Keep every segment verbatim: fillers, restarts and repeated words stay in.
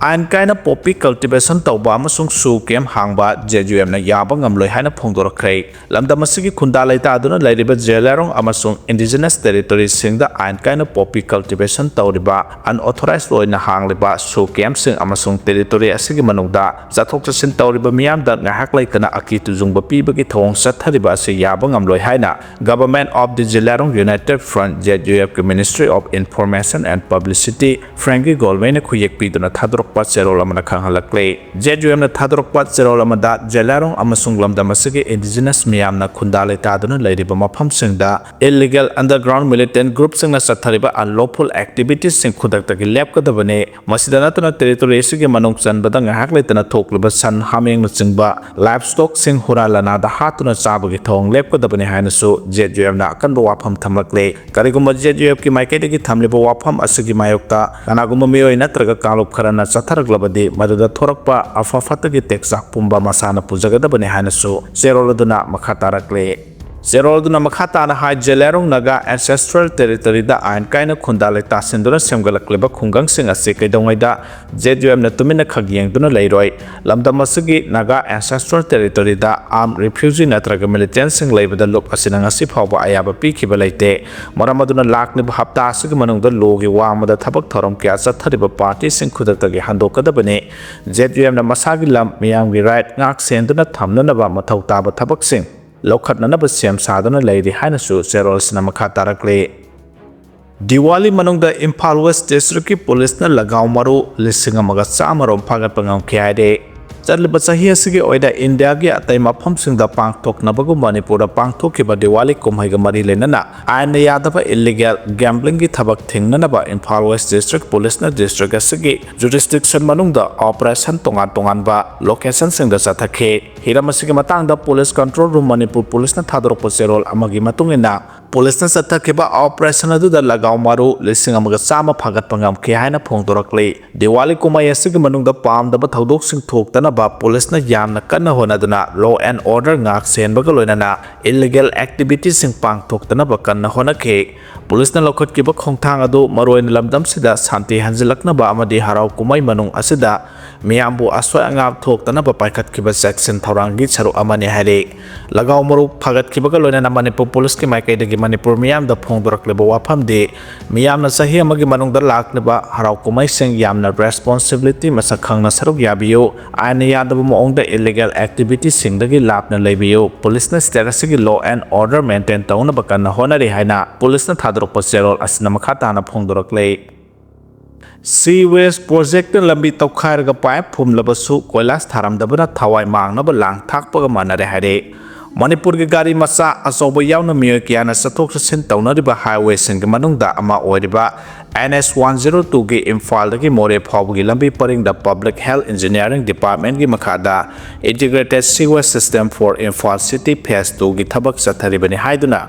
ꯑꯥꯏꯟ ꯀꯥꯏꯅ poppy cultivation ꯇꯧꯕ ꯑꯃꯁꯨꯡ ꯁꯨ ꯀꯦꯝ ꯍꯥꯡꯕ ꯖꯦ ꯌꯨ ꯑꯦꯝꯅ ꯌꯥꯕ ꯉꯝꯂꯣꯏ ꯍꯥꯏꯅ ꯐꯣꯡꯗꯣꯔꯛꯈ꯭ꯔꯦ꯫ ꯂꯝꯗꯝ ꯑꯁꯤꯒꯤ ꯈꯨꯟꯗꯥ ꯂꯩꯇꯥꯗꯨꯅ ꯂꯩꯔꯤꯕ ꯖꯦꯂꯤꯌꯥꯡꯔꯣꯡ ꯑꯃꯁꯨꯡ indigenous territoryꯁꯤꯡꯗ ꯑꯥꯏꯟ ꯀꯥꯏꯅ poppy cultivation ꯇꯧꯔꯤꯕ, unauthorized ꯑꯣꯏꯅ ꯍꯥꯡꯂꯤꯕ ꯁꯨ ꯀꯦꯝꯁꯤꯡ ꯑꯃꯁꯨꯡ territory ꯑꯁꯤꯒꯤ ꯃꯅꯨꯡꯗ ꯆꯠꯊꯣꯛ ꯆꯠꯁꯤꯟ ꯇꯧꯔꯤꯕ ꯃꯤꯌꯥꯝꯗ ꯉꯥꯏꯍꯥꯛ ꯂꯩꯇꯅ ꯑꯀꯤ ꯇꯨꯖꯨꯡꯕ ꯄꯤꯕꯒꯤ ꯊꯧꯑꯣꯡ ꯆꯠꯊꯔꯤꯕ ꯑꯁꯤ ꯌꯥꯕ ꯉꯝꯂꯣꯏ ꯍꯥꯏꯅ Government of the Zeliangrong United Front, Z U F ꯀꯤ Ministry of Information and Publicity, Frankie Golwayꯅ ꯈꯨꯌꯦꯛ ꯄꯤꯗꯨꯅ ꯊꯥꯗꯣꯔꯛꯄ ꯆꯦꯔꯣꯜ ꯑꯃꯅ ꯈꯪꯍꯜꯂꯛꯂꯤ꯫ ꯖꯦ ꯌꯨ ꯑꯦꯝꯅ ꯊꯥꯗꯣꯔꯛꯄ ꯆꯦꯔꯣꯜ ꯑꯃꯗ ꯖꯦꯂꯤꯌꯥꯡꯔꯣꯡ ꯑꯃꯁꯨꯡ ꯂꯝꯗꯝ ꯑꯁꯤꯒꯤ indigenous ꯃꯤꯌꯥꯝꯅ ꯈꯨꯟꯗꯥ ꯂꯩꯇꯥꯗꯨꯅ ꯂꯩꯔꯤꯕ ꯃꯐꯝꯁꯤꯡꯗ illegal underground militant groupꯁꯤꯡꯅ ꯆꯠꯊꯔꯤꯕ unlawful activitiesꯁꯤꯡ ꯈꯨꯗꯛꯇꯒꯤ ꯂꯦꯞꯀꯗꯕꯅꯤ꯫ ꯃꯁꯤꯗ ꯅꯠꯇꯅ territory ꯑꯁꯤꯒꯤ ꯃꯅꯨꯡ ꯆꯟꯕꯗ ꯉꯥꯏꯍꯥꯛ ꯂꯩꯇꯅ ꯊꯣꯛꯂꯤꯕ ꯁꯟ, ꯍꯥꯃꯦꯡꯅꯆꯤꯡꯕ livestockꯁꯤꯡ ꯍꯨꯔꯥꯟ ꯂꯅꯥꯗ ꯍꯥꯠꯇꯨꯅ ꯆꯥꯕꯒꯤ ꯊꯧꯑꯣꯡ ꯂꯦꯞꯀꯗꯕꯅꯤ ꯍꯥꯏꯅꯁꯨ ꯖꯦ ꯌꯨ ꯑꯦꯝꯅ ꯑꯀꯟꯕ ꯋꯥꯐꯝ ꯊꯝꯂꯛꯂꯤ꯫ ꯀꯔꯤꯒꯨꯝꯕ ꯖꯦ ꯌꯨ ꯑꯦꯐꯀꯤ ꯃꯥꯏꯀꯩꯗꯒꯤ ꯊꯝꯂꯤꯕ ꯋꯥꯐꯝ ꯑꯁꯤꯒꯤ ꯃꯥꯌꯣꯛꯇ ꯀꯅꯥꯒꯨꯝꯕ ꯃꯤꯑꯣꯏ ꯅꯠꯇ꯭ꯔꯒ ꯀꯥꯡꯂꯨꯞ ꯈꯔꯅ ꯆꯠꯊꯔꯛꯂꯕꯗꯤ, ꯃꯗꯨꯗ ꯊꯣꯔꯛꯄ ꯑꯐ ꯐꯠꯇꯒꯤ ꯇꯦꯛꯆꯥꯛ ꯄꯨꯝꯕ ꯃꯁꯥꯅ ꯄꯨꯖꯒꯗꯕꯅꯤ ꯍꯥꯏꯅꯁꯨ ꯆꯦꯔꯣꯜ ꯑꯗꯨꯅ ꯃꯈꯥ ꯇꯥꯔꯛꯂꯤ꯫ ꯆꯦꯔꯣꯜ ꯑꯗꯨꯅ ꯃꯈꯥ ꯇꯥꯅ ꯍꯥꯏ, ꯖꯦꯂꯤꯌꯥꯡꯔꯣꯡ ꯅꯥꯒꯥ ancestral territoryꯗ ꯑꯥꯏꯟ ꯀꯥꯏꯅ ꯈꯨꯟꯗꯥ ꯂꯩꯇꯥꯁꯤꯟꯗꯨꯅ ꯁꯦꯝꯒꯠꯂꯛꯂꯤꯕ ꯈꯨꯡꯒꯪꯁꯤꯡ ꯑꯁꯤ ꯀꯩꯗꯧꯉꯩꯗ ꯖꯦ ꯌꯨ ꯑꯦꯝꯅ ꯇꯨꯃꯤꯟꯅ ꯈꯛ ꯌꯦꯡꯗꯨꯅ ꯂꯩꯔꯣꯏ꯫ ꯂꯝꯗꯝ ꯑꯁꯤꯒꯤ ꯅꯥꯒꯥ ancestral territoryꯗ armed refugee ꯅꯠꯇ꯭ꯔꯒ militantꯁꯤꯡ ꯂꯩꯕꯗ ꯂꯨꯞ ꯑꯁꯤꯅ ꯉꯁꯤ ꯐꯥꯎꯕ ꯑꯌꯥꯕ ꯄꯤꯈꯤꯕ ꯂꯩꯇꯦ꯫ ꯃꯔꯝ ꯑꯗꯨꯅ ꯂꯥꯛꯂꯤꯕ ꯍꯞꯇꯥ ꯑꯁꯤꯒꯤ ꯃꯅꯨꯡꯗ lawꯒꯤ ꯋꯥꯡꯃꯗ ꯊꯕꯛ ꯊꯧꯔꯝ ꯀꯌꯥ ꯆꯠꯊꯔꯤꯕ partyꯁꯤꯡ ꯈꯨꯗꯛꯇꯒꯤ ꯍꯟꯗꯣꯛꯀꯗꯕꯅꯤ꯫ ꯖꯦ ꯌꯨ ꯑꯦꯝꯅ ꯃꯁꯥꯒꯤ ꯂꯝ, ꯃꯤꯌꯥꯝꯒꯤ right ꯉꯥꯛ ꯁꯦꯟꯗꯨꯅ ꯊꯝꯅꯅꯕ ꯃꯊꯧ ꯇꯥꯕ ꯊꯕꯛꯁꯤꯡ ꯂꯧꯈꯠꯅꯅꯕ ꯁꯦꯝ ꯁꯥꯗꯨꯅ ꯂꯩꯔꯤ ꯍꯥꯏꯅꯁꯨ ꯆꯦꯔꯣꯜꯁꯤꯅ ꯃꯈꯥ ꯇꯥꯔꯛꯂꯤ꯫ ꯗꯤꯋꯥꯂꯤ ꯃꯅꯨꯡꯗ ꯏꯝꯐꯥꯜ West Districtꯀꯤ ꯄꯨꯂꯤꯁꯅ ꯂꯒꯥꯎ ꯃꯔꯨ ꯂꯤꯁꯤꯡ ꯑꯃꯒ ꯆꯥꯝꯃ ꯔꯣꯝ ꯐꯥꯒꯠꯄ ꯉꯝꯈꯤ ꯍꯥꯏꯔꯦ꯫ ꯆꯠꯂꯤꯕ ꯆꯍꯤ ꯑꯁꯤꯒꯤ ꯑꯣꯏꯅ ꯏꯟꯗꯤꯌꯥꯒꯤ ꯑꯇꯩ ꯃꯐꯝꯁꯤꯡꯗ ꯄꯥꯡꯊꯣꯛꯅꯕꯒꯨꯝ ꯃꯅꯤꯄꯨꯔꯗ ꯄꯥꯡꯊꯣꯛꯈꯤꯕ ꯗꯤꯋꯥꯂꯤ ꯀꯨꯝꯍꯩꯒ ꯃꯔꯤ ꯂꯩꯅꯅ ꯑꯥꯏꯟꯅ ꯌꯥꯗꯕ illegal gamblingꯒꯤ ꯊꯕꯛ ꯊꯤꯡꯅꯅꯕ ꯏꯝꯐꯥꯜ West District ꯄꯨꯂꯤꯁꯅ district ꯑꯁꯤꯒꯤ jurisdiction ꯃꯅꯨꯡꯗ operation ꯇꯣꯉꯥꯟ ꯇꯣꯉꯥꯟꯕ locationꯁꯤꯡꯗ ꯆꯠꯊꯈꯤ꯫ ꯍꯤꯔꯝ ꯑꯁꯤꯒꯤ ꯃꯇꯥꯡꯗ Police Control Room ꯃꯅꯤꯄꯨꯔ ꯄꯨꯂꯤꯁꯅ ꯊꯥꯗꯣꯔꯛꯄ ꯆꯦꯔꯣꯜ ꯑꯃꯒꯤ ꯃꯇꯨꯡ ꯏꯟꯅ, ꯄꯨꯂꯤꯁꯅ ꯆꯠꯊꯈꯤꯕ operation ꯑꯗꯨꯗ ꯂꯒꯥꯎ ꯃꯔꯨ ꯂꯤꯁꯤꯡ ꯑꯃꯒ ꯆꯥꯝꯃ ꯐꯥꯒꯠꯄ ꯉꯝꯈꯤ ꯍꯥꯏꯅ ꯐꯣꯡꯗꯣꯔꯛꯂꯤ꯫ ꯗꯤꯋꯥꯂꯤ ꯀꯨꯝꯍꯩ ꯑꯁꯤꯒꯤ ꯃꯅꯨꯡꯗ ꯄꯥꯝꯗꯕ ꯊꯧꯗꯣꯛꯁꯤꯡ ꯊꯣꯛꯇꯅꯕ ꯄꯨꯂꯤꯁꯅ ꯌꯥꯝꯅ ꯀꯟꯅ ꯍꯣꯠꯅꯗꯨꯅ law and order ꯉꯥꯛ ꯁꯦꯟꯕꯒ ꯂꯣꯏꯅꯅ illegal activityꯁꯤꯡ ꯄꯥꯡꯊꯣꯛꯇꯅꯕ ꯀꯟꯅ ꯍꯣꯠꯅꯈꯤ꯫ ꯄꯨꯂꯤꯁꯅ ꯂꯧꯈꯠꯈꯤꯕ ꯈꯣꯡꯊꯥꯡ ꯑꯗꯨ ꯃꯔꯨꯑꯣꯏꯅ ꯂꯝꯗꯝꯁꯤꯗ ꯁꯥꯟꯇꯤ ꯍꯟꯖꯤꯜꯂꯛꯅꯕ ꯑꯃꯗꯤ ꯍꯔꯥꯎ ꯀꯨꯝꯍꯩ ꯃꯅꯨꯡ ꯑꯁꯤꯗ ꯃꯤꯌꯥꯝꯕꯨ ꯑꯁꯣꯏ ꯑꯉꯥꯝ ꯊꯣꯛꯇꯅꯕ ꯄꯥꯏꯈꯠꯈꯤꯕ ꯆꯦꯛꯁꯤꯟ ꯊꯧꯔꯥꯡꯒꯤ ꯁꯔꯨꯛ ꯑꯃꯅꯤ ꯍꯥꯏꯔꯤ꯫ ꯂꯒꯥꯎ ꯃꯔꯨ ꯐꯥꯒꯠꯈꯤꯕꯒ ꯂꯣꯏꯅꯅ ꯃꯅꯤꯄꯨꯔ ꯄꯨꯂꯤꯁꯀꯤ ꯃꯥꯏꯀꯩꯗꯒꯤ ꯃꯅꯤꯄꯨꯔ ꯃꯤꯌꯥꯝꯗ ꯐꯣꯡꯗꯣꯔꯛꯂꯤꯕ ꯋꯥꯐꯝꯗꯤ, ꯃꯤꯌꯥꯝꯅ ꯆꯍꯤ ꯑꯃꯒꯤ ꯃꯅꯨꯡꯗ ꯂꯥꯛꯂꯤꯕ ꯍꯔꯥꯎ ꯀꯨꯝꯍꯩꯁꯤꯡ ꯌꯥꯝꯅ responsibility ꯃꯁꯛ ꯈꯪꯅ ꯁꯔꯨꯛ ꯌꯥꯕꯤꯌꯨ, ꯑꯥꯏꯟꯅ ꯌꯥꯗꯕ ꯃꯑꯣꯡꯗ illegal activityꯁꯤꯡꯗꯒꯤ ꯂꯥꯞꯅ ꯂꯩꯕꯤꯌꯨ, ꯄꯨꯂꯤꯁꯅ state ꯑꯁꯤꯒꯤ law and order maintain ꯇꯧꯅꯕ ꯀꯟꯅ ꯍꯣꯠꯅꯔꯤ ꯍꯥꯏꯅ ꯄꯨꯂꯤꯁꯅ ꯊꯥꯗꯣꯔꯛꯄ ꯆꯦꯔꯣꯜ ꯑꯁꯤꯅ ꯃꯈꯥ ꯇꯥꯅ ꯐꯣꯡꯗꯣꯔꯛꯂꯤ꯫ Sewage projectꯅ ꯂꯝꯕꯤ ꯇꯧꯈꯥꯏꯔꯒ pipe ꯐꯨꯝꯂꯕꯁꯨ ꯀꯣꯏꯂꯥꯁ ꯊꯥꯔꯝꯗꯕꯅ ꯊꯋꯥꯏ ꯃꯥꯡꯅꯕ ꯂꯥꯡ ꯊꯥꯛꯄꯒ ꯃꯥꯟꯅꯔꯦ ꯍꯥꯏꯔꯦ꯫ ꯃꯅꯤꯄꯨꯔꯒꯤ ꯒꯥꯔꯤ ꯃꯆꯥ ꯑꯆꯧꯕ ꯌꯥꯎꯅ ꯃꯤꯑꯣꯏ ꯀꯌꯥꯅ ꯆꯠꯊꯣꯛ ꯆꯠꯁꯤꯟ ꯇꯧꯅꯔꯤꯕ highwayꯁꯤꯡꯒꯤ ꯃꯅꯨꯡꯗ ꯑꯃ ꯑꯣꯏꯔꯤꯕ N H one zero twoꯒꯤ ꯏꯝꯐꯥꯜꯗꯒꯤ ꯃꯣꯔꯦ ꯐꯥꯎꯕꯒꯤ ꯂꯝꯕꯤ ꯄꯔꯤꯡꯗ Public Health Engineering Departmentꯀꯤ ꯃꯈꯥꯗ Integrated Sewage System for Imphal City Phase twoꯒꯤ ꯊꯕꯛ ꯆꯠꯊꯔꯤꯕꯅꯤ ꯍꯥꯏꯗꯨꯅ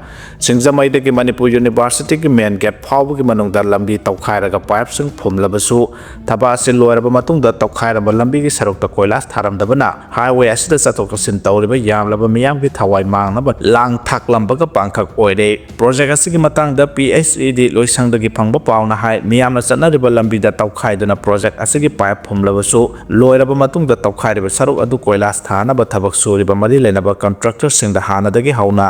ꯁꯤꯡꯖꯃꯩꯗꯒꯤ ꯃꯅꯤꯄꯨꯔ Universityꯒꯤ main gate ꯐꯥꯎꯕꯒꯤ ꯃꯅꯨꯡꯗ ꯂꯝꯕꯤ ꯇꯧꯈꯥꯏꯔꯒ pipeꯁꯤꯡ ꯐꯨꯝꯂꯕꯁꯨ, ꯊꯕꯛ ꯑꯁꯤ ꯂꯣꯏꯔꯕ ꯃꯇꯨꯡꯗ ꯇꯧꯈꯥꯏꯔꯕ ꯂꯝꯕꯤꯒꯤ ꯁꯔꯨꯛꯇ ꯀꯣꯏꯂꯥꯁ ꯊꯥꯔꯝꯗꯕꯅ highway ꯑꯁꯤꯗ ꯆꯠꯊꯣꯛ ꯆꯠꯁꯤꯟ ꯇꯧꯔꯤꯕ ꯌꯥꯝꯂꯕ ꯃꯤꯌꯥꯝꯒꯤ ꯊꯋꯥꯏ ꯃꯥꯡꯅꯕ ꯂꯥꯡ ꯊꯥꯛꯂꯝꯕꯒ ꯄꯥꯡꯈꯛ ꯑꯣꯏꯔꯦ꯫ Project ꯑꯁꯤꯒꯤ ꯃꯇꯥꯡꯗ P H E D ꯂꯣꯏꯁꯪꯗꯒꯤ ꯐꯪꯕ ꯄꯥꯎꯅ ꯍꯥꯏ, ꯃꯤꯌꯥꯝꯅ ꯆꯠꯅꯔꯤꯕ ꯂꯝꯕꯤꯗ ꯇꯧꯈꯥꯏꯗꯨꯅ project ꯑꯁꯤꯒꯤ pipe ꯐꯨꯝꯂꯕꯁꯨ, ꯂꯣꯏꯔꯕ ꯃꯇꯨꯡꯗ ꯇꯧꯈꯥꯏꯔꯤꯕ ꯁꯔꯨꯛ ꯑꯗꯨ ꯀꯣꯏꯂꯥꯁ ꯊꯥꯅꯕ ꯊꯕꯛ ꯁꯨꯔꯤꯕ ꯃꯔꯤ ꯂꯩꯅꯕ contractorꯁꯤꯡꯗ ꯍꯥꯟꯅꯗꯒꯤ ꯍꯧꯅ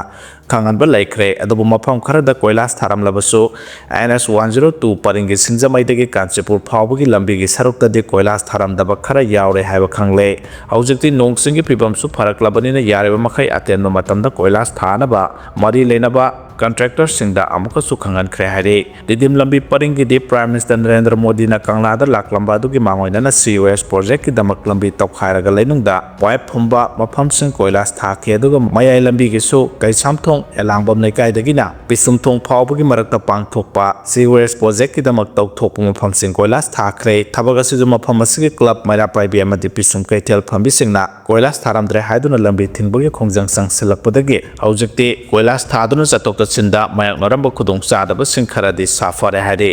ꯈꯪꯍꯟꯕ ꯂꯩꯈ꯭ꯔꯦ꯫ ꯑꯗꯨꯕꯨ ꯃꯐꯝ ꯈꯔꯗ ꯀꯣꯏꯂꯥꯁ ꯊꯥꯔꯝꯂꯕꯁꯨ, N H one zero two ꯄꯔꯤꯡꯒꯤ ꯁꯤꯡꯖꯃꯩꯗꯒꯤ Kanchipur ꯐꯥꯎꯕꯒꯤ ꯂꯝꯕꯤꯒꯤ ꯁꯔꯨꯛꯇꯗꯤ ꯀꯣꯏꯂꯥꯁ ꯊꯥꯔꯝꯗꯕ ꯈꯔ ꯌꯥꯎꯔꯦ ꯍꯥꯏꯕ ꯈꯪꯂꯦ꯫ ꯍꯧꯖꯤꯛꯇꯤ ꯅꯣꯡ ꯆꯤꯡꯒꯤ ꯐꯤꯕꯝꯁꯨ ꯐꯔꯛꯂꯕꯅꯤꯅ ꯌꯥꯔꯤꯕ ꯃꯈꯩ ꯑꯇꯦꯟꯕ ꯃꯇꯝꯗ ꯀꯣꯏꯂꯥꯁ ꯊꯥꯅꯕ ꯃꯔꯤ ꯂꯩꯅꯕ contractorꯁꯤꯡꯗ ꯑꯃꯨꯛꯀꯁꯨ ꯈꯪꯍꯟꯈ꯭ꯔꯦ ꯍꯥꯏꯔꯤ꯫ ꯇꯤꯗꯤꯝ ꯂꯝꯕꯤ ꯄꯔꯤꯡꯒꯤꯗꯤ Prime Minister ꯅꯔꯦꯟꯗ꯭ꯔ ꯃꯣꯗꯤꯅ ꯀꯪꯂꯥꯗ ꯂꯥꯛꯂꯝꯕ ꯑꯗꯨꯒꯤ ꯃꯥꯡꯑꯣꯏꯅꯅ Sewage projectꯀꯤꯗꯃꯛ ꯂꯝꯕꯤ ꯇꯧꯈꯥꯏꯔꯒ ꯂꯩꯅꯨꯡꯗ pipe ꯐꯨꯝꯕ ꯃꯐꯝꯁꯤꯡ ꯀꯣꯏꯂꯥꯁ ꯊꯥꯈꯤ꯫ ꯑꯗꯨꯒ ꯃꯌꯥꯏ ꯂꯝꯕꯤꯒꯤꯁꯨ ꯀꯩꯁꯥꯝꯊꯣꯡ ꯑꯦꯂꯥꯡꯕꯝ ꯂꯩꯀꯥꯏꯗꯒꯤꯅ ꯄꯤꯁꯨꯝꯊꯣꯡ ꯐꯥꯎꯕꯒꯤ ꯃꯔꯛꯇ ꯄꯥꯡꯊꯣꯛꯄ Sewage projectꯀꯤꯗꯃꯛ ꯇꯧꯊꯣꯛꯄ ꯃꯐꯝꯁꯤꯡ ꯀꯣꯏꯂꯥꯁ ꯊꯥꯈ꯭ꯔꯦ꯫ ꯊꯕꯛ ꯑꯁꯤꯁꯨ ꯃꯐꯝ ꯑꯁꯤꯒꯤ club, ꯃꯩꯔꯥ ꯄꯥꯏꯕꯤ ꯑꯃꯗꯤ ꯄꯤꯁꯨꯝ ꯀꯩꯊꯦꯜ ꯐꯝꯕꯤꯁꯤꯡꯅ ꯀꯣꯏꯂꯥꯁ ꯊꯥꯔꯝꯗ꯭ꯔꯦ ꯍꯥꯏꯗꯨꯅ ꯂꯝꯕꯤ ꯊꯤꯡꯕꯒꯤ ꯈꯣꯡꯖꯪ ꯆꯪꯁꯤꯜꯂꯛꯄꯗꯒꯤ ꯍꯧꯖꯤꯛꯇꯤ ꯀꯣꯏꯂꯥꯁ ꯊꯥꯗꯨꯅ ꯆꯠꯊꯣꯛ ꯆꯠꯁꯤꯟꯗ ꯃꯥꯌꯣꯛꯅꯔꯝꯕ ꯈꯨꯗꯣꯡꯆꯥꯗꯕꯁꯤꯡ ꯈꯔꯗꯤ ꯁꯥꯐꯔꯦ ꯍꯥꯏꯔꯤ꯫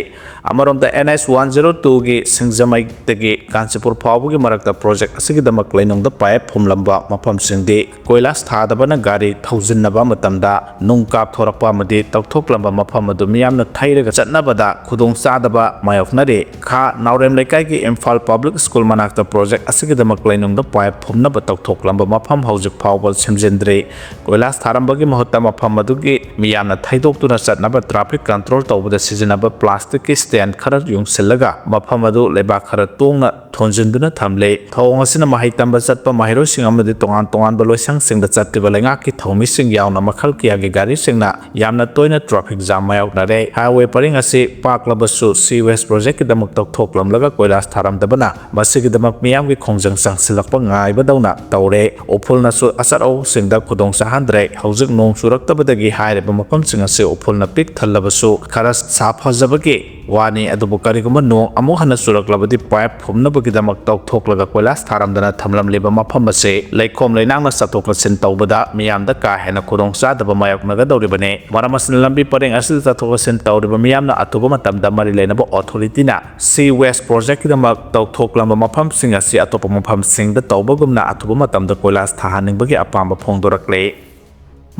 ꯑꯃꯔꯣꯝꯗ N H one zero twoꯒꯤ ꯁꯤꯡꯖꯃꯩꯗꯒꯤ Kanchipur ꯐꯥꯎꯕꯒꯤ ꯃꯔꯛꯇ project ꯑꯁꯤꯒꯤꯗꯃꯛ ꯂꯩꯅꯨꯡꯗ pipe ꯐꯨꯝꯂꯝꯕ ꯃꯐꯝꯁꯤꯡꯗꯤ ꯀꯣꯏꯂꯥꯁ ꯊꯥꯗꯕꯅ ꯒꯥꯔꯤ ꯊꯧꯖꯤꯟꯅꯕ ꯃꯇꯝꯗ ꯅꯨꯡ ꯀꯥꯞꯊꯣꯔꯛꯄ ꯑꯃꯗꯤ ꯇꯧꯊꯣꯛꯂꯝꯕ ꯃꯐꯝ ꯑꯗꯨ ꯃꯤꯌꯥꯝꯅ ꯊꯩꯔꯒ ꯆꯠꯅꯕꯗ ꯈꯨꯗꯣꯡꯆꯥꯗꯕ ꯃꯥꯌꯣꯛꯅꯔꯤ꯫ ꯈꯥ ꯅꯥꯎꯔꯦꯝ ꯂꯩꯀꯥꯏꯒꯤ ꯏꯝꯐꯥꯜ ꯄꯕ꯭ꯂꯤꯛ ꯁ꯭ꯀꯨꯜ ꯃꯅꯥꯛꯇ ꯄ꯭ꯔꯣꯖꯦꯛ ꯑꯁꯤꯒꯤꯗꯃꯛ ꯂꯩꯅꯨꯡꯗ ꯄꯥꯏꯞ ꯐꯨꯝꯅꯕ ꯇꯧꯊꯣꯛꯂꯝꯕ ꯃꯐꯝ ꯍꯧꯖꯤꯛ ꯐꯥꯎꯕ ꯁꯦꯝꯖꯤꯟꯗ꯭ꯔꯤ꯫ ꯀꯣꯏꯂꯥꯁ ꯊꯥꯔꯝꯕꯒꯤ ꯃꯍꯨꯠꯇ ꯃꯐꯝ ꯑꯗꯨꯒꯤ ꯃꯤꯌꯥꯝꯅ ꯊꯩꯗꯣꯛꯇꯨꯅ ꯆꯠꯅꯕ ꯇ꯭ꯔꯥꯐꯤꯛ ꯀꯟꯇ꯭ꯔꯣꯜ ꯇꯧꯕꯗ ꯁꯤꯖꯤꯟꯅꯕ ꯄ꯭ꯂꯥꯁꯇꯤꯛꯀꯤ ꯁ꯭ꯇꯦꯟ ꯈꯔ ꯌꯨꯡꯁꯤꯜꯂꯒ ꯃꯐꯝ ꯑꯗꯨ ꯂꯩꯕꯥꯛ ꯈꯔ ꯇꯣꯡꯅ ꯊꯣꯟꯖꯤꯟꯗꯨꯅ ꯊꯝꯂꯦ꯫ ꯊꯧꯑꯣꯡ ꯑꯁꯤꯅ ꯃꯍꯩ ꯇꯝꯕ ꯆꯠꯄ ꯃꯍꯩꯔꯣꯏꯁꯤꯡ ꯑꯃꯗꯤ ꯇꯣꯉꯥꯟ ꯇꯣꯉꯥꯟꯕ ꯂꯣꯏꯁꯪꯁꯤꯡꯗ ꯆꯠꯂꯤꯕ ꯂꯩꯉꯥꯛꯀꯤ ꯊꯧꯃꯤꯁꯤꯡ ꯌꯥꯎꯅ ꯃꯈꯜ ꯀꯌꯥꯒꯤ ꯒꯥꯔꯤꯁꯤꯡꯅ ꯌꯥꯝꯅ ꯇꯣꯏꯅ ꯇ꯭ꯔꯥꯐꯤꯛ ꯖꯥꯝ ꯃꯥꯌꯣꯛꯅꯔꯦ꯫ ꯍꯥꯏꯋꯦ ꯄꯔꯤꯡ ꯑꯁꯤ ꯄꯥꯛꯂꯕꯁꯨ ꯁꯤ ꯋꯦꯁ ꯄ꯭ꯔꯣꯖꯦꯛꯀꯤꯗꯃꯛ ꯇꯧꯊꯣꯛꯂꯝꯂꯒ ꯀꯣꯏꯂꯥꯁ ꯊꯥꯔꯝꯗꯕꯅ ꯃꯁꯤꯒꯤꯗꯃꯛ ꯃꯤꯌꯥꯝꯒꯤ ꯈꯣꯡꯖꯪ ꯆꯪꯁꯤꯜꯂꯛꯄ ꯉꯥꯏꯕꯗꯧꯅ ꯇꯧꯔꯦ꯫ ꯎꯐꯨꯜꯅꯁꯨ ꯑꯆꯠ ꯑꯋꯣꯡꯁꯤꯡꯗ ꯈꯨꯗꯣꯡ ꯆꯥꯍꯟꯗ꯭ꯔꯦ꯫ ꯍꯧꯖꯤꯛ ꯅꯣꯡ ꯆꯨꯔꯛꯇꯕꯗꯒꯤ ꯍꯥꯏꯔꯤꯕ ꯃꯐꯝꯁꯤꯡ ꯑꯁꯤ ꯎꯐꯨꯜꯅ ꯄꯤꯛ ꯊꯜꯂꯕꯁꯨ ꯈꯔ ꯁꯥꯐꯖꯕꯒꯤ ꯋꯥꯅꯤ, ꯑꯗꯨꯕꯨ ꯀꯔꯤꯒꯨꯝꯕ ꯅꯣꯡ ꯑꯃꯨꯛ ꯍꯟꯅ ꯆꯨꯔꯛꯂꯕꯗꯤ ꯄꯥꯏꯞ ꯐꯨꯝꯅꯕꯒꯤꯗꯃꯛ ꯇꯧꯊꯣꯛꯂꯒ ꯀꯣꯏꯂꯥꯁ ꯊꯥꯔꯝꯗꯅ ꯊꯝꯂꯝꯂꯤꯕ ꯃꯐꯝ ꯑꯁꯤ ꯂꯩꯈꯣꯝ ꯂꯩꯅꯥꯡꯅ ꯆꯠꯊꯣꯛ ꯆꯠꯁꯤꯟ ꯇꯧꯕꯗ ꯃꯤꯌꯥꯝꯗ ꯀꯥ ꯍꯦꯟꯅ ꯈꯨꯗꯣꯡꯆꯥꯗꯕ ꯃꯥꯌꯣꯛꯅꯒꯗꯧꯔꯤꯕꯅꯤ꯫ ꯃꯔꯝ ꯑꯁꯤꯅ ꯂꯝꯕꯤ ꯄꯔꯦꯡ ꯑꯁꯤꯗ ꯆꯠꯊꯣꯛ ꯆꯠꯁꯤꯟ ꯇꯧꯔꯤꯕ ꯃꯤꯌꯥꯝꯅ ꯑꯊꯨꯕ ꯃꯇꯝꯗ ꯃꯔꯤ ꯂꯩꯅꯕ ꯑꯣꯊꯣꯔꯤꯇꯤꯅ ꯁꯤ ꯋꯦꯁ ꯄ꯭ꯔꯣꯖꯦꯛꯀꯤꯗꯃꯛ ꯇꯧꯊꯣꯛꯂꯝꯕ ꯃꯐꯝꯁꯤꯡ ꯑꯁꯤ ꯑꯇꯣꯞꯄ ꯃꯐꯝꯁꯤꯡꯗ ꯇꯧꯕꯒꯨꯝꯅ ꯑꯊꯨꯕ ꯃꯇꯝꯗ ꯀꯣꯏꯂꯥꯁ ꯊꯥꯍꯟꯅꯤꯡꯕꯒꯤ ꯑꯄꯥꯝꯕ ꯐꯣꯡꯗꯣꯔꯛꯂꯤ꯫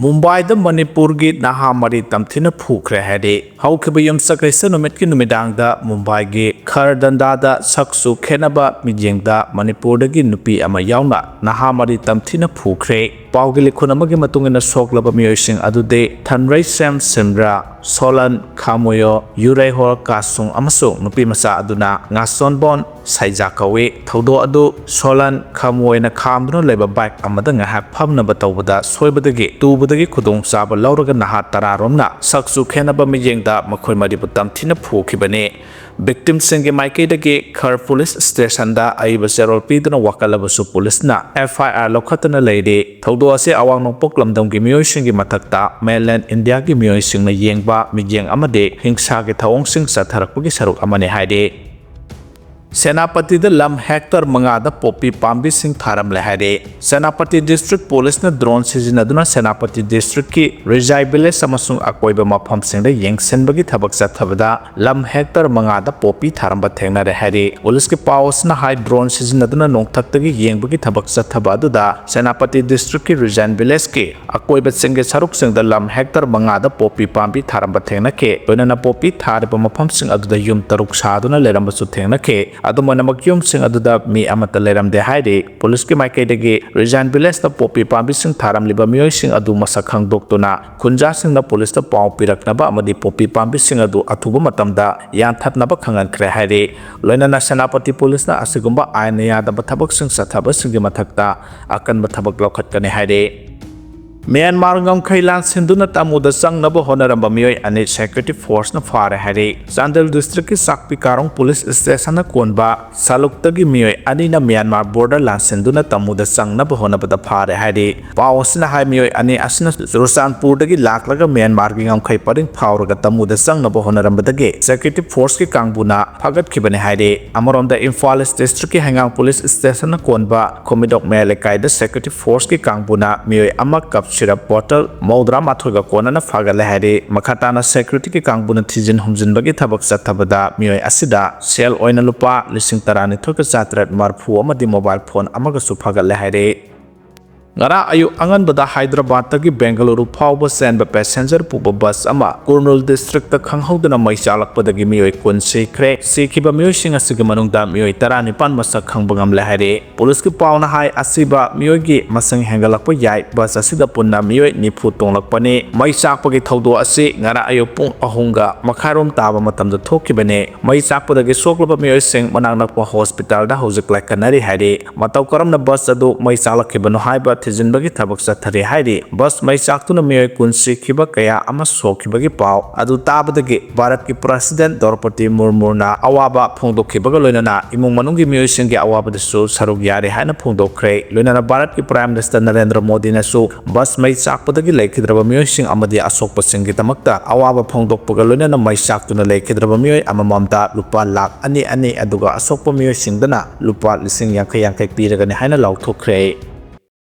ꯃꯨꯝꯕꯥꯏꯗ ꯃꯅꯤꯄꯨꯔꯒꯤ ꯅꯍꯥ ꯃꯔꯤ ꯇꯝꯊꯤꯅ ꯐꯨꯈ꯭ꯔꯦ ꯍꯥꯏꯔꯤ꯫ ꯍꯧꯈꯤꯕ ꯌꯨꯝꯁꯀꯩꯁ ꯅꯨꯃꯤꯠꯀꯤ ꯅꯨꯃꯤꯗꯥꯡꯗ ꯃꯨꯝꯕꯥꯏꯒꯤ ꯈꯔꯗꯟꯗꯥꯗ ꯁꯛꯁꯨ ꯈꯦꯠꯅꯕ ꯃꯤꯠꯌꯦꯡꯗ ꯃꯅꯤꯄꯨꯔꯗꯒꯤ ꯅꯨꯄꯤ ꯑꯃ ꯌꯥꯎꯅ ꯅꯍꯥ ꯃꯔꯤ ꯇꯝꯊꯤꯅ ꯐꯨꯈ꯭ꯔꯦ꯫ ꯄꯥꯎꯒꯤ ꯂꯤꯈꯨꯟ ꯑꯃꯒꯤ ꯃꯇꯨꯡ ꯏꯟꯅ ꯁꯣꯛꯂꯕ ꯃꯤꯑꯣꯏꯁꯤꯡ ꯑꯗꯨꯗꯤ ꯊꯟꯔꯩꯁꯦꯝ ꯁꯤꯝꯔꯥ, ꯁꯣꯂꯟ ꯈꯥꯃꯨꯌꯣ, ꯌꯨꯔꯩꯍꯣꯔ ꯀꯥꯁꯨꯡ ꯑꯃꯁꯨꯡ ꯅꯨꯄꯤ ꯃꯆꯥ ꯑꯗꯨꯅ ꯉꯥꯁꯣꯟꯕꯣꯟ ꯁꯩꯖꯥ ꯀꯧꯏ꯫ ꯊꯧꯗꯣꯛ ꯑꯗꯨ ꯁꯣꯂꯟ ꯈꯥꯃꯨ ꯑꯣꯏꯅ ꯈꯥꯝꯗꯨꯅ ꯂꯩꯕ ꯕꯥꯏꯛ ꯑꯃꯗ ꯉꯥꯏꯍꯥꯛ ꯐꯝꯅꯕ ꯇꯧꯕꯗ ꯁꯣꯏꯕꯗꯒꯤ ꯇꯨꯕꯗꯒꯤ ꯈꯨꯗꯣꯡꯆꯥꯕ ꯂꯧꯔꯒ ꯅꯍꯥ ꯇꯔꯥꯔꯣꯝꯅ ꯁꯛꯁꯨ ꯈꯦꯟꯅꯕ ꯃꯤꯠꯌꯦꯡꯗ ꯃꯈꯣꯏ ꯃꯔꯤꯕꯨ ꯇꯝꯊꯤꯅ ꯐꯨꯈꯤꯕꯅꯤ꯫ ꯚꯤꯛꯇꯤꯝꯁꯤꯡꯒꯤ ꯃꯥꯏꯀꯩꯗꯒꯤ ꯈꯔ ꯄꯨꯂꯤꯁ ꯁ꯭ꯇꯦꯁꯟꯗ ꯑꯏꯕ ꯆꯦꯔꯣꯜ ꯄꯤꯗꯨꯅ ꯋꯥꯀꯠꯂꯕꯁꯨ ꯄꯨꯂꯤꯁꯅ ꯑꯦꯐ ꯑꯥꯏ ꯑꯥꯔ ꯂꯧꯈꯠꯇꯨꯅ ꯂꯩꯔꯤ꯫ ꯊꯧꯗꯣꯛ ꯑꯁꯤ ꯑꯋꯥꯡ ꯅꯣꯡꯄꯣꯛ ꯂꯝꯗꯝꯒꯤ ꯃꯤꯑꯣꯏꯁꯤꯡꯒꯤ ꯃꯊꯛꯇ ꯃꯦꯟꯂꯦꯟ ꯏꯟꯗꯤꯌꯥꯒꯤ ꯃꯤꯑꯣꯏꯁꯤꯡꯅ ꯌꯦꯡꯕ ꯃꯤꯠꯌꯦꯡ ꯑꯃꯗꯤ ꯍꯤꯡꯁꯥꯒꯤ ꯊꯧꯑꯣꯡꯁꯤꯡ ꯆꯠꯊꯔꯛꯄꯒꯤ ꯁꯔꯨꯛ ꯑꯃꯅꯤ ꯍꯥꯏꯔꯤ꯫ ꯁꯦꯅꯥꯄꯇꯤꯗ ꯂꯝ ꯍꯦꯛꯇꯔ ꯃꯉꯥꯗ ꯄꯣꯄꯤ ꯄꯥꯝꯕꯤꯁꯤꯡ ꯊꯥꯔꯝꯂꯦ ꯍꯥꯏꯔꯦ꯫ ꯁꯦꯅꯥꯄꯇꯤ ꯗꯤꯁꯇ꯭ꯔꯤꯛ ꯄꯨꯂꯤꯁꯅ ꯗ꯭ꯔꯣꯟ ꯁꯤꯖꯤꯟꯅꯗꯨꯅ ꯁꯦꯅꯥꯄꯇꯤ ꯗꯤꯁꯇ꯭ꯔꯤꯛꯀꯤ ꯔꯤꯖꯥꯏ ꯚꯤꯂꯦꯖ ꯑꯃꯁꯨꯡ ꯑꯀꯣꯏꯕ ꯃꯐꯝꯁꯤꯡꯗ ꯌꯦꯡꯁꯤꯟꯕꯒꯤ ꯊꯕꯛ ꯆꯠꯊꯕꯗ ꯂꯝ ꯍꯦꯛꯇꯔ ꯃꯉꯥꯗ ꯄꯣꯄꯤ ꯊꯥꯔꯝꯕ ꯊꯦꯡꯅꯔꯦ ꯍꯥꯏꯔꯤ꯫ ꯄꯨꯂꯤꯁꯀꯤ ꯄꯥꯎ ꯑꯁꯤꯅ ꯍꯥꯏ, ꯗ꯭ꯔꯣꯟ ꯁꯤꯖꯤꯟꯅꯗꯨꯅ ꯅꯣꯡꯊꯛꯇꯒꯤ ꯌꯦꯡꯕꯒꯤ ꯊꯕꯛ ꯆꯠꯊꯕ ꯑꯗꯨꯗ ꯁꯦꯅꯥꯄꯇꯤ ꯗꯤꯁꯇ꯭ꯔꯤꯛꯀꯤ ꯔꯤꯖꯥꯏꯟ ꯚꯤꯂꯦꯖꯀꯤ ꯑꯀꯣꯏꯕꯁꯤꯡꯒꯤ ꯁꯔꯨꯛꯁꯤꯡꯗ ꯂꯝ ꯍꯦꯛꯇꯔ ꯃꯉꯥꯗ ꯄꯣꯄꯤ ꯄꯥꯝꯕꯤ ꯊꯥꯔꯝꯕ ꯊꯦꯡꯅꯈꯤ꯫ ꯂꯣꯏꯅꯅ ꯄꯣꯄꯤ ꯊꯥꯔꯤꯕ ꯃꯐꯝꯁꯤꯡ ꯑꯗꯨꯗ ꯌꯨꯝ ꯇꯔꯨꯛ ꯁꯥꯗꯨꯅ ꯂꯩꯔꯝꯕꯁꯨ ꯊꯦꯡꯅꯈꯤ꯫ ꯑꯗꯨꯝ ꯑꯣꯏꯅꯃꯛ, ꯌꯨꯝꯁꯤꯡ ꯑꯗꯨꯗ ꯃꯤ ꯑꯃꯠꯇ ꯂꯩꯔꯝꯗꯦ ꯍꯥꯏꯔꯤ꯫ ꯄꯨꯂꯤꯁꯀꯤ ꯃꯥꯏꯀꯩꯗꯒꯤ ꯔꯤꯖꯥꯏꯟ ꯚꯤꯂꯦꯖꯇ ꯄꯣꯄꯤ ꯄꯥꯝꯕꯤꯁꯤꯡ ꯊꯥꯔꯝꯂꯤꯕ ꯃꯤꯑꯣꯏꯁꯤꯡ ꯑꯗꯨ ꯃꯁꯛ ꯈꯪꯗꯣꯛꯇꯨꯅ ꯈꯨꯟꯖꯥꯁꯤꯡꯅ ꯄꯨꯂꯤꯁꯇ ꯄꯥꯎ ꯄꯤꯔꯛꯅꯕ ꯑꯃꯗꯤ ꯄꯣꯄꯤ ꯄꯥꯝꯕꯤꯁꯤꯡ ꯑꯗꯨ ꯑꯊꯨꯕ ꯃꯇꯝꯗ ꯌꯥꯟꯊꯠꯅꯕ ꯈꯪꯍꯟꯈ꯭ꯔꯦ ꯍꯥꯏꯔꯤ꯫ ꯂꯣꯏꯅꯅ ꯁꯦꯅꯥꯄꯇꯤ ꯄꯨꯂꯤꯁꯅ ꯑꯁꯤꯒꯨꯝꯕ ꯑꯥꯏꯟꯅ ꯌꯥꯗꯕ ꯊꯕꯛꯁꯤꯡ ꯆꯠꯊꯕꯁꯤꯡꯒꯤ ꯃꯊꯛꯇ ꯑꯀꯟꯕ ꯊꯕꯛ ꯂꯧꯈꯠꯀꯅꯤ ꯍꯥꯏꯔꯤ꯫ ꯃ꯭ꯌꯥꯟꯃꯥꯔ ꯉꯝꯈꯩ ꯂꯥꯟꯁꯤꯟꯗꯨꯅ ꯇꯥꯃꯨꯗ ꯆꯪꯅꯕ ꯍꯣꯠꯅꯔꯝꯕ ꯃꯤꯑꯣꯏ ꯑꯅꯤ ꯁꯦꯀ꯭ꯌꯨꯔꯤꯇꯤ ꯐꯣꯔꯁꯅ ꯐꯥꯔꯦ ꯍꯥꯏꯔꯤ꯫ ꯆꯥꯟꯗꯦꯜ ꯗꯤꯁꯇ꯭ꯔꯤꯛꯀꯤ ꯆꯥꯛꯄꯤ ꯀꯥꯔꯣꯡ ꯄꯨꯂꯤꯁ ꯁ꯭ꯇꯦꯁꯟꯅ ꯀꯣꯟꯕ ꯁꯥꯂꯨꯛꯇꯒꯤ ꯃꯤꯑꯣꯏ ꯑꯅꯤꯅ ꯃ꯭ꯌꯥꯟꯃꯥꯔ ꯕꯣꯔꯗꯔ ꯂꯥꯟꯁꯤꯟꯗꯨꯅ ꯇꯥꯃꯨꯗ ꯆꯪꯅꯕ ꯍꯣꯠꯅꯕꯗ ꯐꯥꯔꯦ ꯍꯥꯏꯔꯤ꯫ ꯄꯥꯎ ꯑꯁꯤꯅ ꯍꯥꯏ, ꯃꯤꯑꯣꯏ ꯑꯅꯤ ꯑꯁꯤꯅ ꯆꯨꯔꯆꯥꯟꯄꯨꯔꯗꯒꯤ ꯂꯥꯛꯂꯒ ꯃ꯭ꯌꯥꯟꯃꯥꯔꯒꯤ ꯉꯝꯈꯩ ꯄꯔꯤꯡ ꯐꯥꯎꯔꯒ ꯇꯥꯃꯨꯗ ꯆꯪꯅꯕ ꯍꯣꯠꯅꯔꯝꯕꯗꯒꯤ ꯁꯦꯀ꯭ꯌꯨꯔꯤꯇꯤ ꯐꯣꯔꯁꯀꯤ ꯀꯥꯡꯕꯨꯅ ꯐꯥꯒꯠꯈꯤꯕꯅꯤ ꯍꯥꯏꯔꯤ꯫ ꯑꯃꯔꯣꯝꯗ, ꯏꯝꯐꯥꯜ ꯏꯁ ꯗꯤꯁꯇ꯭ꯔꯤꯛꯀꯤ ꯍꯩꯉꯥꯡ ꯄꯨꯂꯤꯁ ꯁ꯭ꯇꯦꯁꯟꯅ ꯀꯣꯟꯕ ꯈꯨꯃꯤꯗꯣꯛ ꯃꯌꯥꯏ ꯂꯩꯀꯥꯏꯗ ꯁꯦꯀ꯭ꯌꯨꯔꯤꯇꯤ ꯐꯣꯔꯁꯀꯤ ꯀꯥꯡꯕꯨꯅ ꯃꯤꯑꯣꯏ ꯑꯃ ꯀꯞ ꯁꯤꯔꯞ ꯕꯣꯇꯜ ꯃꯧꯗ꯭ꯔꯥ ꯃꯥꯊꯣꯏꯒ ꯀꯣꯟꯅꯅ ꯐꯥꯒꯠꯂꯦ ꯍꯥꯏꯔꯤ꯫ ꯃꯈꯥ ꯇꯥꯅ ꯁꯦꯀ꯭ꯌꯨꯔꯤꯇꯤꯒꯤ ꯀꯥꯡꯕꯨꯅ ꯊꯤꯖꯤꯟ ꯍꯨꯝꯖꯤꯟꯕꯒꯤ ꯊꯕꯛ ꯆꯠꯊꯕꯗ ꯃꯤꯑꯣꯏ ꯑꯁꯤꯗ ꯁꯦꯜ ꯑꯣꯏꯅ ꯂꯨꯄꯥ ꯂꯤꯁꯤꯡ ꯇꯔꯥꯅꯤꯊꯣꯏꯒ ꯆꯥꯇ꯭ꯔꯦꯠ ꯃꯔꯤꯐꯨ ꯑꯃꯗꯤ ꯃꯣꯕꯥꯏꯜ ꯐꯣꯟ ꯑꯃꯒꯁꯨ ꯐꯥꯒꯠꯂꯦ ꯍꯥꯏꯔꯤ꯫ ꯉꯔꯥꯡ ꯑꯌꯨꯛ ꯑꯉꯟꯕꯗ ꯍꯥꯏꯗ꯭ꯔꯕꯥꯗꯇꯒꯤ ꯕꯦꯡꯒꯂꯨꯔꯨ ꯐꯥꯎꯕ ꯆꯦꯟꯕ ꯄꯦꯁꯦꯟꯖꯔ ꯄꯨꯕ ꯕꯁ ꯑꯃ ꯀꯨꯔꯅꯨꯜ ꯗꯤꯁꯇ꯭ꯔꯤꯛꯇ ꯈꯪꯍꯧꯗꯅ ꯃꯩ ꯆꯥꯛꯂꯛꯄꯗꯒꯤ ꯃꯤꯑꯣꯏ ꯀꯨꯟ ꯁꯤꯈ꯭ꯔꯦ꯫ ꯁꯤꯈꯤꯕ ꯃꯤꯑꯣꯏꯁꯤꯡ ꯑꯁꯤꯒꯤ ꯃꯅꯨꯡꯗ ꯃꯤꯑꯣꯏ ꯇꯔꯥꯅꯤꯄꯥꯟ ꯃꯁꯛ ꯈꯪꯕ ꯉꯝꯂꯦ ꯍꯥꯏꯔꯤ꯫ ꯄꯨꯂꯤꯁꯀꯤ ꯄꯥꯎꯅ ꯍꯥꯏ, ꯑꯁꯤꯕ ꯃꯤꯑꯣꯏꯒꯤ ꯃꯁꯤꯡ ꯍꯦꯟꯒꯠꯂꯛꯄ ꯌꯥꯏ꯫ ꯕꯁ ꯑꯁꯤꯗ ꯄꯨꯟꯅ ꯃꯤꯑꯣꯏ ꯅꯤꯐꯨ ꯇꯣꯡꯂꯛꯄꯅꯤ꯫ ꯃꯩ ꯆꯥꯛꯄꯒꯤ ꯊꯧꯗꯣꯛ ꯑꯁꯤ ꯉꯔꯥꯡ ꯑꯌꯨꯛ ꯄꯨꯡ ꯑꯍꯨꯝꯒ ꯃꯈꯥꯏꯔꯣꯝ ꯇꯥꯕ ꯃꯇꯝꯗ ꯊꯣꯛꯈꯤꯕꯅꯤ꯫ ꯃꯩ ꯆꯥꯛꯄꯗꯒꯤ ꯁꯣꯛꯂꯕ ꯃꯤꯑꯣꯏꯁꯤꯡ ꯃꯅꯥꯛ ꯅꯛꯄ ꯍꯣꯁꯄꯤꯇꯥꯜꯗ ꯍꯧꯖꯤꯛ ꯂꯥꯏꯀꯠꯅꯔꯤ ꯍꯥꯏꯔꯤ꯫ ꯃꯇꯧ ꯀꯔꯝꯅ ꯕꯁ ꯑꯗꯨ ꯃꯩ ꯆꯥꯛꯂꯛꯈꯤꯕꯅꯣ ꯍꯥꯏꯕ ꯊꯤꯖꯤꯟꯕꯒꯤ ꯊꯕꯛ ꯆꯠꯊꯔꯤ ꯍꯥꯏꯔꯤ꯫ ꯕꯁ ꯃꯩ ꯆꯥꯛꯇꯨꯅ ꯃꯤꯑꯣꯏ ꯀꯨꯟ ꯁꯤꯈꯤꯕ, ꯀꯌꯥ ꯑꯃ ꯁꯣꯛꯈꯤꯕꯒꯤ ꯄꯥꯎ ꯑꯗꯨ ꯇꯥꯕꯗꯒꯤ ꯚꯥꯔꯠꯀꯤ ꯄ꯭ꯔꯁꯤꯗꯦꯟ ꯗ꯭ꯔꯧꯄꯗꯤ ꯃꯨꯔꯃꯨꯅ ꯑꯋꯥꯕ ꯐꯣꯡꯗꯣꯛꯈꯤꯕꯒ ꯂꯣꯏꯅꯅ ꯏꯃꯨꯡ ꯃꯅꯨꯡꯒꯤ ꯃꯤꯑꯣꯏꯁꯤꯡꯒꯤ ꯑꯋꯥꯕꯗꯁꯨ ꯁꯔꯨꯛ ꯌꯥꯔꯤ ꯍꯥꯏꯅ ꯐꯣꯡꯗꯣꯛꯈ꯭ꯔꯦ꯫ ꯂꯣꯏꯅꯅ ꯚꯥꯔꯠꯀꯤ Prime Minister ꯅꯔꯦꯟꯗ꯭ꯔ ꯃꯣꯗꯤꯅꯁꯨ ꯕꯁ ꯃꯩ ꯆꯥꯛꯄꯗꯒꯤ ꯂꯩꯈꯤꯗ꯭ꯔꯕ ꯃꯤꯑꯣꯏꯁꯤꯡ ꯑꯃꯗꯤ ꯑꯁꯣꯛꯄꯁꯤꯡꯒꯤꯗꯃꯛꯇ ꯑꯋꯥꯕ ꯐꯣꯡꯗꯣꯛꯄꯒ ꯂꯣꯏꯅꯅ ꯃꯩ ꯆꯥꯛꯇꯨꯅ ꯂꯩꯈꯤꯗ꯭ꯔꯕ ꯃꯤꯑꯣꯏ ꯑꯃꯃꯝꯗ ꯂꯨꯄꯥ ꯂꯥꯈ ꯑꯅꯤ ꯑꯅꯤ, ꯑꯗꯨꯒ ꯑꯁꯣꯛꯄ ꯃꯤꯑꯣꯏꯁꯤꯡꯗꯅ ꯂꯨꯄꯥ ꯂꯤꯁꯤꯡ ꯌꯥꯡꯈꯩ ꯌꯥꯡꯈꯩ ꯄꯤꯔꯒꯅꯤ ꯍꯥꯏꯅ ꯂꯥꯎꯊꯣꯛꯈ꯭ꯔꯦ꯫